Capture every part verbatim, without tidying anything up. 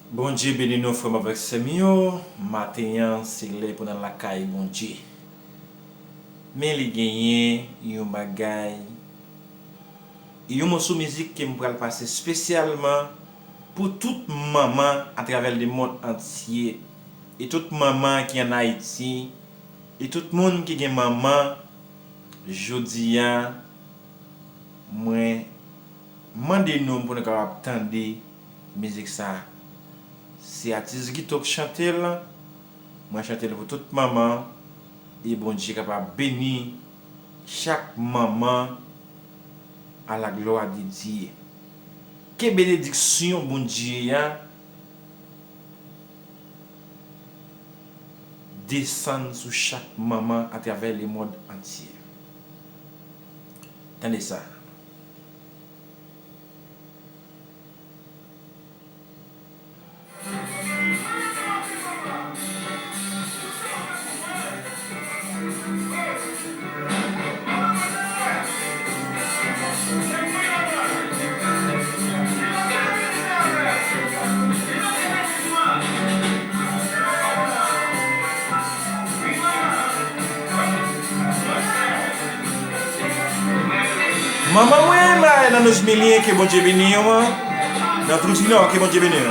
Bondye beni nou, frè m avèk sè m yo. Maten an, se lè pou n al lakay Bondye. Men li genyen yon bagay, yon moso mizik ke m pral pase espesyalman pou tout manman atravè lemonn antye, e tout manman ki ann Ayiti, e tout moun ki gen manman. Jodi a, mwen mande nou pou nou kapab tande mizik sa. Se atis Guito k chante l. Mwen chante l pou tout manman, e Bondye kapab beni chak manman. À la gloire de Dieu. Ke benediksyon Bondye a desann sou chak manman atravè lemonn antye. Tande sa. Manman mwen, Marie Nanouche Milien, ke Bondye beni w. Nan Trou di Nò, ke Bondye beni w.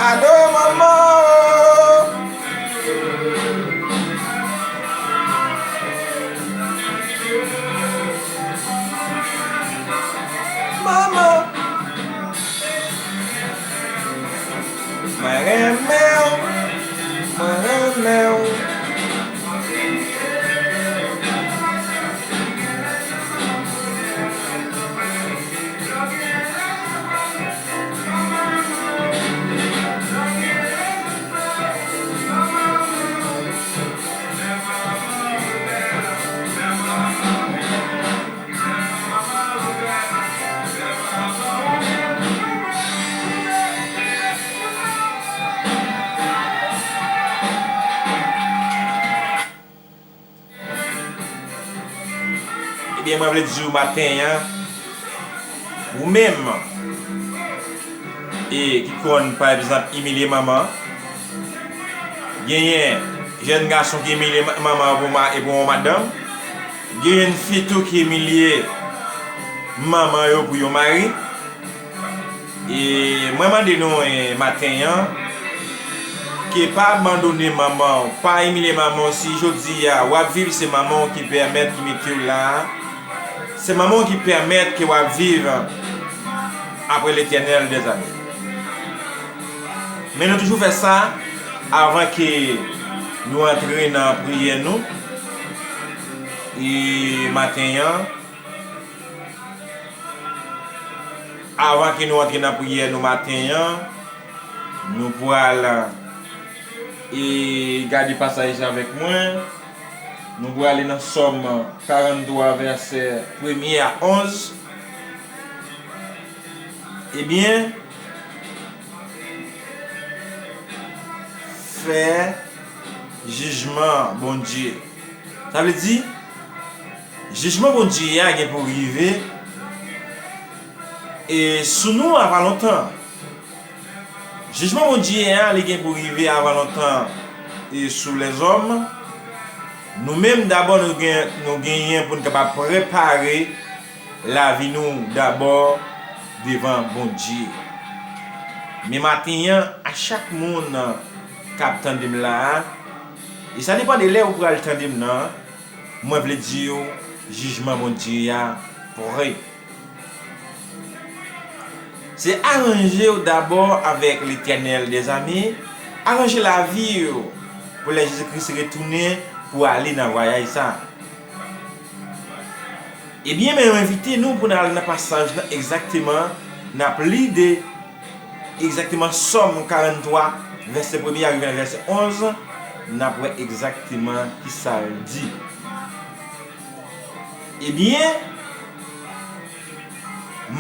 Alo, manman o! Manman! Mwen renmen w, mwen renmen w. Ebyen, mwen vle di w maten an, ou menm, e ki konn, pa egzanp, imilye manman, genyen jèn gason ki imilye ma-, manman pou ma-, e pou yon madanm, genyen fi tou ki imilye manman yo pou yon mari. E mwen mande nou, e, maten an, ke pa abandone manman w, pa imilye manman w. Si jodi a w ap viv, se manman w ki pèmèt, ki mete w la a. Se manman w ki pèmèt ke w ap viv, après l'Éternel des armées. Men nou toujou fè sa avan ke nou antre nan priyè nou. E maten an, avan ke nou antre nan priyè nou maten an, nou pral, e, gade pasaj sa avèk mwen. Nou prale nan Sòm karannntwa, vèsè premye a onz. Ebyen, fè jijman Bondye. Sa vle di, jijman Bondye a gen pou rive, e, sou nou avan lontan. Jijman Bondye a, li gen pou rive avan lontan, e, sou lèzòm. Nou menm, dabò, nou gen, nou genyen pou n kapab prepare lavi nou dabò devan Bondye. Men maten an, a chak moun k ap tande m la a, e sa depann de lè ou pral tande m nan, mwen vle di w, jijman Bondye a pre. Se aranje w dabò avèk Letènèl dèzame, aranje lavi w pou lè Jezi Kris retounen pou ale nan vwayaj sa a. Ebyen, men yo envite nou pou n al nan pasaj lan egzakteman, n ap li de egzakteman Sòm karannntwa, vèsè premye a rive nan vèsè onz, n ap wè egzakteman kisa l di. Ebyen,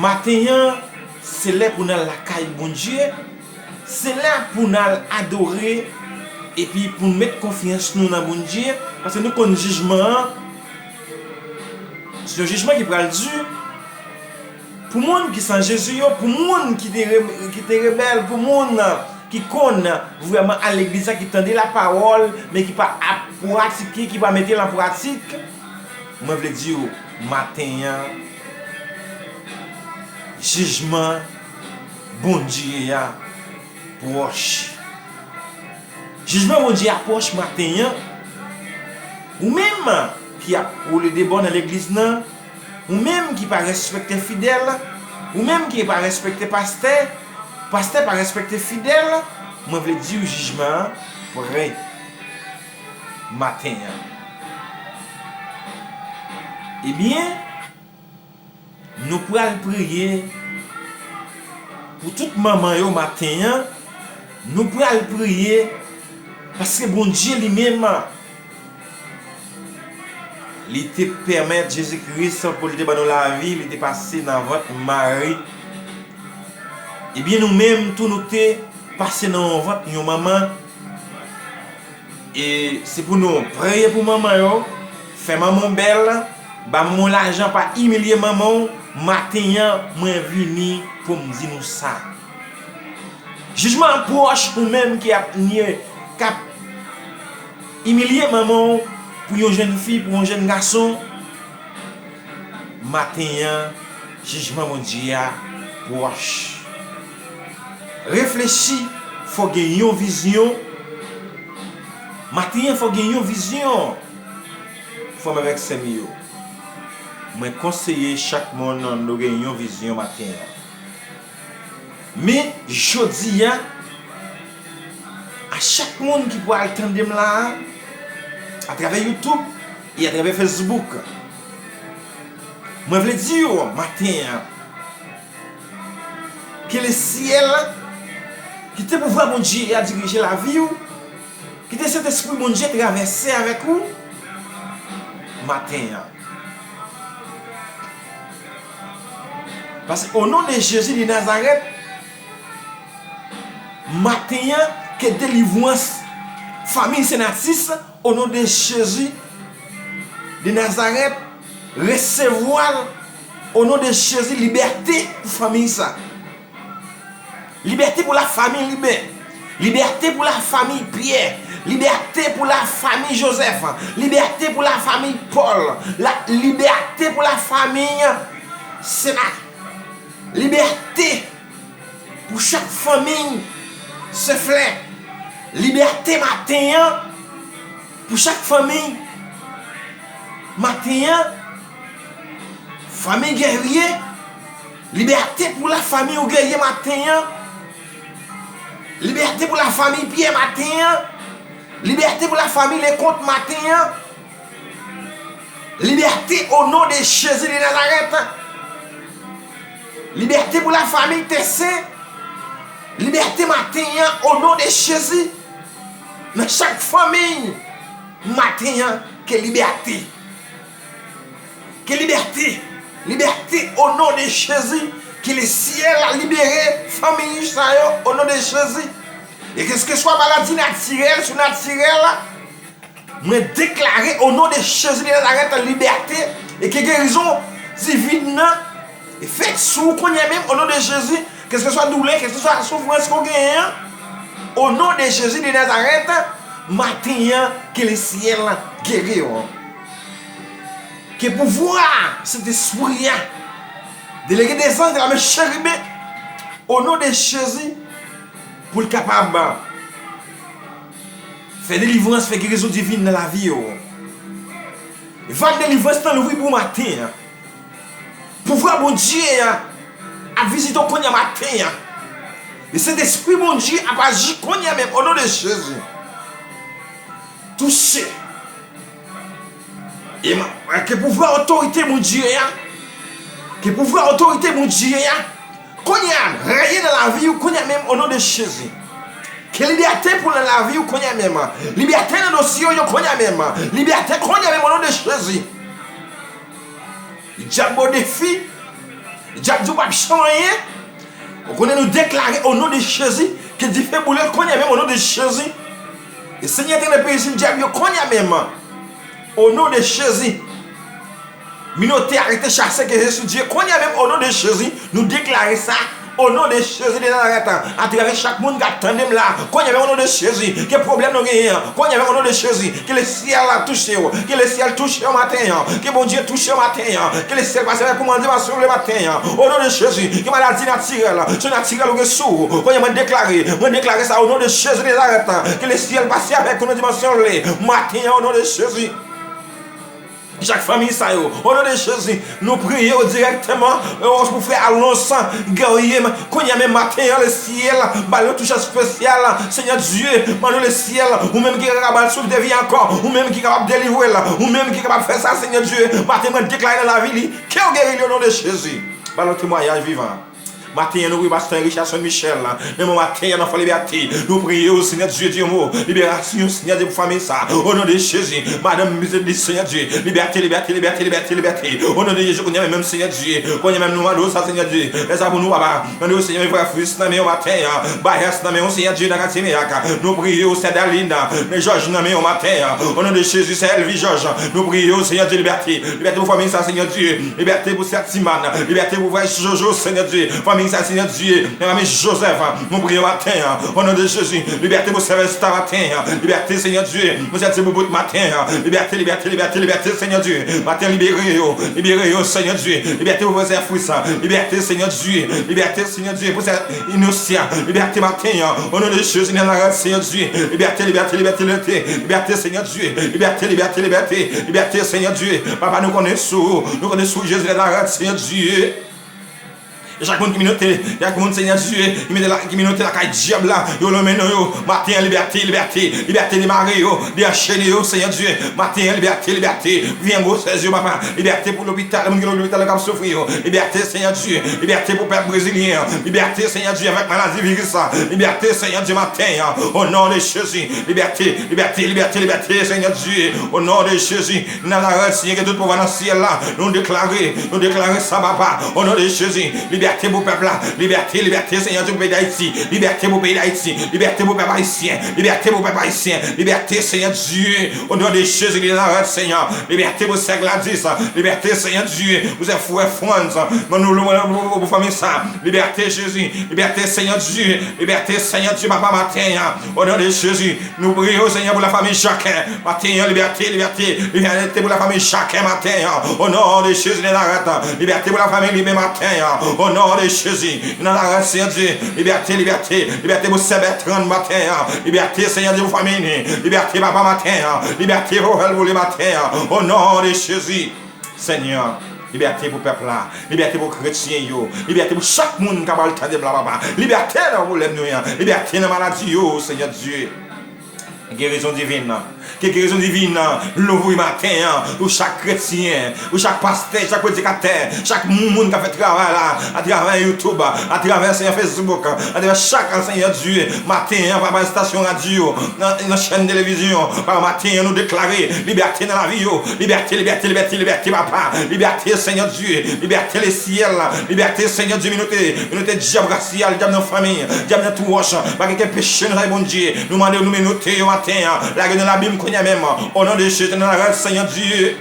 maten an, Se lè pou n al lakay Bondye, se lè pou n al adore, epi pou n met konfyans nou nan Bondye, paske nou konn jijman an, se yon jijman ki pral di pou moun ki san Jezi yo, pou moun ki te re-, ki te rebèl, pou moun ki konn vrèman al legliz la, ki tande lapawòl, men ki pa ap pratike, ki pa mete l an pratik. Mwen vle di w, maten an, jijman Bondye a pwòch. Jijman Bondye a pwòch maten an. Ou menm ki ap woule de bò nan legliz nan, ou menm ki pa respekte fidèl, ou menm ki pa respekte pastè, pastè pa respekte fidèl, mwen vle di w jijman an prè maten an. Ebyen, nou pral priye pou tout manman yo maten an. Nou pral priye paske Bondye li menm, li te pèmèt Jezi Kris pou li te ban nou lavi, li te pase nan vant Mari. Ebyen, nou menm tou, nou te pase nan yon vant yon manman. E se pou nou preye pou manman yo, fè manman w bèl, ba manman w lajan, pa imilye manman w. Maten an, mwen vini pou m di nou sa. Jijman an pwòch, ou menm ki ap nye, k ap imilye manman w pou yon jèn fi, pou yon jèn gason. Maten an, jijman Bondye a pwòch. Reflechi, fò gen yon vizyon. Maten an, fò gen yon vizyon. Frè m avèk sè m yo, mwen konseye chak moun nou gen yon vizyon maten an. Men, jodi a, a chak moun ki pral tande m la a, atravè YouTube e atravè Facebook, mwen vle di w maten an, ke lesyèl, kite pouvwa Bondye a dirije lavi w, kite Sentespri Bondye travèse avèk ou maten an. Paske, o non de Jezi de Nazarèt, maten an, ke delivrans fanmi Senatis, o non de Jezi de Nazarèt, resevwa l, o non de Jezi, libète pou fanmi sa. Libète pou lafanmi Liben. Libète pou lafanmi Pyè. Libète pou lafanmi Jozèf. Libète pou lafanmi Pòl. La, libète pou lafanmi Sena. Libète pou chak fanmi Seflè. Libète maten an pou chak fanmi maten an. Fanmi Guerrier, libète pou lafanmi ou Guerrier maten an. Libète pou lafanmi Pyè maten an. Libète pou lafanmi Leconte maten an. Libète o non de Jezi de Nazarèt. Libète pou lafanmi Tessin. Libète maten an o non de Jezi. Nan chak fanmi maten an, ke libète. Ke libète. Libète o non de Jezi. Ke lesyèl libere fanmi sa yo o non de Jezi. E kèlkeswa maladi natirèl, sinatirèl, mwen deklare o non de Jezi de Nazarèt libète e ke gerizon divin nan fèt sou ou kounye a menm o non de Jezi, kèlkeswa doulè, kèlkeswa soufrans ke w genyen an, o non de Jezi de Nazarèt, maten an, ke lesyèl geri w. Ke pouvwa Sentespri a delege de zanj, de lame cheriben, o non de Jezi, pou l kapab fè delivrans, fè gerizon divin nan lavi yo. Vag delivrans lan louvri pou maten an. Pouvwa Bondye a ap vizite w kounye a maten an. E Sentespri Bondye ap aji kounye a menm, o non de Jezi. Touche. E ma-, ke pouvwa otorite Bondye a, ke pouvwa otorite Bondye a, kounye a, reye nan lavi w kounye a menm, o non de Jezi. Ke libète pou nan lavi w kounye a menm. Libète nan dosye w yo kounye a menm. Libète kounye a menm, o non de Jezi. Dyab ba w defi. Dyab di w p ap janm anyen. Kounye a nou deklare, o non de Jezi, ke dife boule l kounye a menm, o non de Jezi. E Senyè, tènèb, peyi, dyab yo kounye a menm, o non de Jezi. Minote arete chase ke Jezi Dye kounye a menm, o non de Jezi, nou deklare sa. O non de Jezi de Nazarèt, atravè chak moun k ap tande m la, kounye a menm, o non de Jezi, ke pwoblèm nou genyen an, kounye a menm, o non de Jezi, ke lesyèl la touche w, ke lesyèl touche w maten an, ke Bondye touche w maten an, ke lesyèl pase avèk ou nan dimansyon w le maten an, o non de Jezi, ke maladi natirèl, sou natirèl ou gen sou ou, kounye a mwen deklare, mwen deklare sa, o non de Jezi de Nazarèt, ke lesyèl pase avèk ou nan dimansyon w le maten an, o non de Jezi. Chak fanmi sa yo, o non de Jezi, nou priye yo dirèkteman, e, pou frè Alonso Guerrier, kounye a menm maten an, lesyèl ba yo touche espesyal, Senyè Dye, mande lesyèl, ou menm ki kapab swiv de vi ankò, ou menm ki kapab delivre l, ou menm ki kapab fè sa, Senyè Dye, maten mwen deklare nan lavi li, ke w geri li o non de Jezi. Ba yo temwayaj vivan. Maten an, nou priye pastè Richardson Michel, nan men w maten an, nan fò libète. Nou priye w, Senyè Dye, di yon mo liberasyon, Senyè Dye, pou fanmi sa. O non de Jezi, madanm pitit li, Senyè Dye, libète, libète, libète, libète, libète. O non de Jezi, kounye a menm, Senyè Dye, kounye a menm, nou mande w sa, Senyè Dye. Fè sa pou nou, papa. Mande w, Senyè, frè Fritz nan men w maten an. Bayès nan men w, Senyè Dye, nan katye Meyak. Nou priye w, sè Dalin, men Jòj nan men w maten an. O non de Jezi, sè Elvi Jòj, nou priye w, Senyè Dye, libète. Libète pou fanmi sa, Senyè Dye. Libète pou sè Timan. Libète pou frè Jojo, Senyè Dye. Fanmi sa, Senyè Dye. Nan fanmi Jozèf, nou priye maten an. O non de Jezi. Libète pou sè Vesta maten an. Libète, Senyè Dye. Pou sè Tiboubou maten an. Libète, libète, libète, libète, Senyè Dye. Maten, libere yo. Libere yo, Senyè Dye. Libète pou frè Fritz. Libète, Senyè Dye. Libète, Senyè Dye. Pou sè Inosia. Libète maten an. O non de Jezi de Nazarèt, Senyè Dye. Libète, libète, libète, libète. Libète, Senyè Dye. Libète, libète, libète. Libète, Senyè Dye. Papa, nou konnen sou ou. Nou konnen sou Jezi de Nazarèt, Senyè Dye. E chak moun ki minote, chak moun, Senyè Dye, ki mete la, ki minote lakay dyab la, yo nan men nou yo. Maten an, libète, libète, libète demare yo, deanchene yo, Senyè Dye. Maten an, libète, libète, vyen gwosèz yo, papa. Libète pou lopital, moun ki lopital yo k ap soufri yo. Libète, Senyè Dye. Libète pou pèp brezilyen an. Libète, Senyè Dye, avèk maladi viris la. Libète, Senyè Dye, maten an. O non de Jezi. Libète, libète, libète, libète, Senyè Dye. O non de Jezi. Nan Nazarèt, Senyè, ke tout pouvwa nan syèl la. Nou deklare, nou deklare sa, papa. O non de Jezi. Libète pou pèp la. Libète, libète, Senyè Dye, pou peyi Dayiti. Libète pou peyi Dayiti. Libète pou pèp ayisyen. Libète pou pèp ayisyen. Libète, Senyè Dye. O non de Jezi de Nazarèt, Senyè. Libète pou sè Gladys. Libète, Senyè Dye. Pou sè frè Frantz. Ban nou lou pou fanmi sa. Libète, Jezi. Libète, Senyè Dye. Libète, Senyè Dye, papa, maten an. O non de Jezi. Nou priye w, Senyè, pou lafanmi Jacquin. Maten an, libète, libète, libète pou lafanmi Jacquin maten an. O non de Jezi de Nazarèt. Libète pou lafanmi Liben maten an. O non de Jezi de Nazarèt, Senyè Dye. Libète, libète, libète pou sè Bertrand maten an. Libète, Senyè Dye, pou fanmi li. Libète, papa, maten an. Libète pou Elvoli maten an. O non de Jezi. Senyè, libète pou pèp la, libète pou kretyen yo, libète pou chak moun k ap al tande m la, papa. Libète nan pwoblèm nou yo, libète nan maladi yo, Senyè Dye. Gerizon divin, ke gerizon divin louvri maten an pou chak kretyen, pou chak pastè, chak predikatè, chak moun k ap fè travay la, atravè YouTube, atravè, Senyè, Facebook, atravè chak, Senyè Dye, maten an, papa, estasyon radyo, nan, nan chèn televizyon, papa, maten an, nou deklare libète nan lavi yo, libète, libète, libète, libète, papa, libète, Senyè Dye, libète lesyèl, libète, Senyè Dye, minote, minote dyab rasyal, dyab nan fanmi, dyab nan twòch, pa gen peche nou fè, Bondye, nou mande w, nou minote yo maten an, lage yo nan labim kounye a menm, o non de Jezi de Nazarèt, Senyè Dye,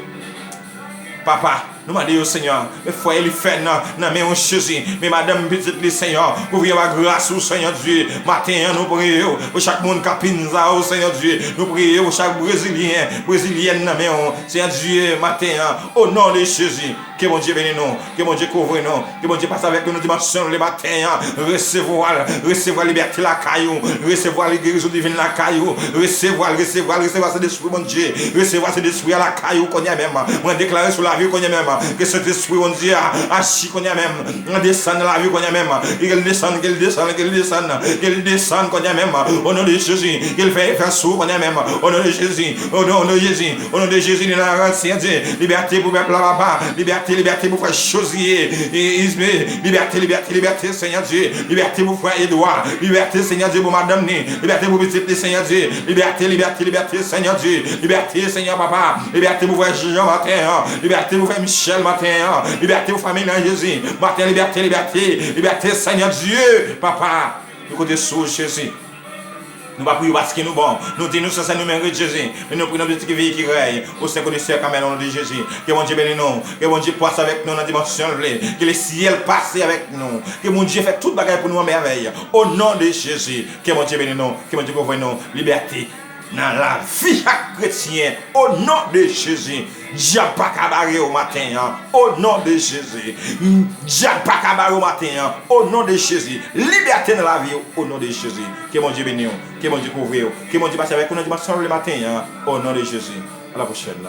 papa. Nou mande yo, Senyè, men frè Elifèn nan, nan men w, Jezi. Men madanm pitit li, Senyè, kouvri yo pa gras ou, Senyè Dye. Maten an, nou priye w pou chak moun k ap pinza w, Senyè Dye. Nou priye w pou chak brezilyen, brezilyèn nan men w, Senyè Dye, maten an. O non de Jezi, ke Bondye beni nou, ke Bondye kouvri nou, ke Bondye pase avèk nou nan dimansyon le maten an. Resevwa l, resevwa libète lakay ou, resevwa gerizon divin lakay ou, resevwa l, resevwa l, resevwa Sentespri Bondye, resevwa Sentespri a lakay ou kounye a menm. Mwen deklare sou lavi w kounye a menm, ke Sentespri Bondye a aji kounye a menm, desann nan lavi w kounye a menm, ke l desann, ke l desann, ke l desann, ke l desann kounye a menm, o non de Jezi, ke l fè efè sou ou kounye a menm, o non de Jezi, o non de Jezi, o non de Jezi de Nazarèt, Senyè Dye, libète pou pèp la, papa, libète, libète pou frè Jozye, e, Isme, libète, libète, libète, Senyè Dye, libète pou frè Edwa, libète, Senyè Dye, pou madanm ni, libète pou pitit li, Senyè Dye, libète, libète, libète, Senyè Dye, libète, Senyè, papa, libète pou frè Jean maten an, libète pou frè Michel, Jèl maten an. Libète w fanmi nan Jezi. Maten, libète, libète, libète, Senyè Dye. Papa, nou konte sou Jezi. Nou pa priye w paske nou bon. Nou di nou se sèl nou merite Jezi. Men nou priye nan pitit ki viv ki rèy. O Senyè, konte sèl kanmenm o non de Jezi. Ke Bondye beni nou. Ke Bondye pase avèk nou nan dimansyon l vle. Ke lesyèl pase avèk nou. Ke Bondye fè tout bagay pou nou an mèvèy. O non de Jezi. Ke Bondye beni nou. Ke Bondye kouvri nou. Libète nan lavi chak kretyen, o non de Jezi. Dyab pa ka bare w maten an, o non de Jezi. Dyab pa ka bare w maten an, o non de Jezi. Libète nan lavi w, o non de Jezi. Ke Bondye beni w, ke Bondye kouvri w, ke Bondye pase avèk ou nan dimansyon l vle maten an, o non de Jezi. A la pwochèn.